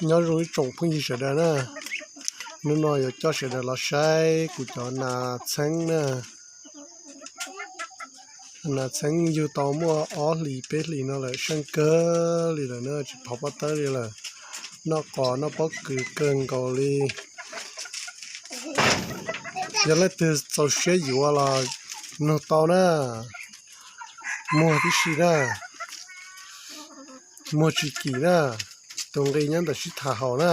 Nyob zoo ib tsoom phooj ywg sawv daws na, hnub no yuav coj sawv daws los saib kuv cov nas txheeb na. Nas txheeb yug tau muaj ob hlis peb hlis no lawm, seej kawg li lawm na, tsis phov pob tawb li lawm. Noj qos noj pob kws kawg nkaus li. Yog leej twg txaus siab yuav los nug tau na, muag tib si na, muag tsis kim na. Tus nqi nyob ntawm sib tham haum na,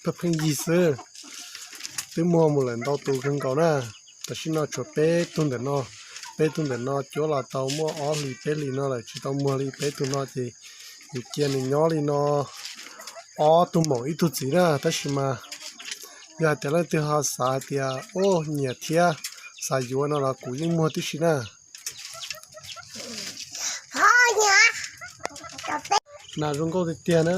pheej pheej yig xwb. Twb muag mus lawm ntau tus kawg nkaus na. Tam sim no tshuav peb tug ntawm no, peb tug ntawm no cuab los tau muaj ob hlis peb hlis no lawm tsis tau muag li. Peb tug no ces yus cia nws nyob li no ob tug maum ib tug txiv na. Tab sis mas yog hais tias leej twg ho xav hais tias ub nyiam thiab xav yuav no los kuv yeej muag tib si na. Nas zoo nkauj tiag tiag na.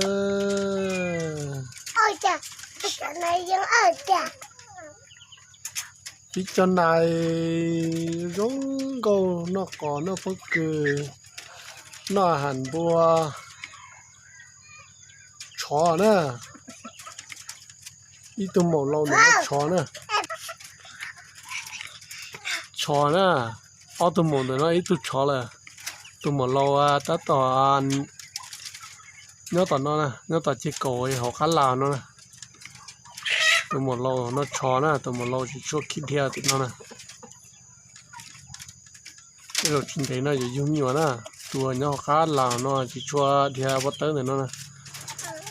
Ib co nas zoo nkauj noj qos noj pob kws, noj has npua, tshov na. Ib tug maum laus ntawm no tshov na. Tshov na. Ob tug maum ntawm no ib tug tshov lawm. Tus maum laus tab tom nyob tom no na, nyob tom ceg kaum hauv qab las no na. Tus maum laus no tshov na, tus maum laus tsis tshua khib dhia tim no na. Tej zaum tsis ntev no yuav yug me nyuam na. Tus uas nyob hauv qab las no tsis tshua dhia pob tawb ntawm no na.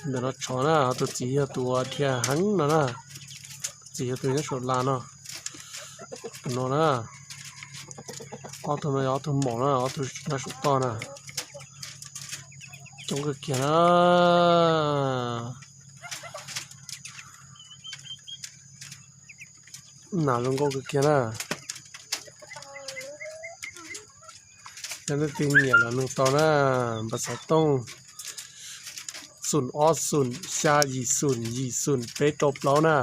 Ntawm no tshov na, ho tus txiv yog tus uas dhia heev no na. Tus txiv yog tus nyob saum las no. Tus no na, ob tug no yog ob tug maum na, ob tug nyob saum toj na. Coob kawg kiag na. Nas zoo nkauj kawg kiag na. Yog leej twg nyiam los nug tau na, npawb xov tooj xoom ob xoom xya yim xoom yim xoom peb rau plaub na.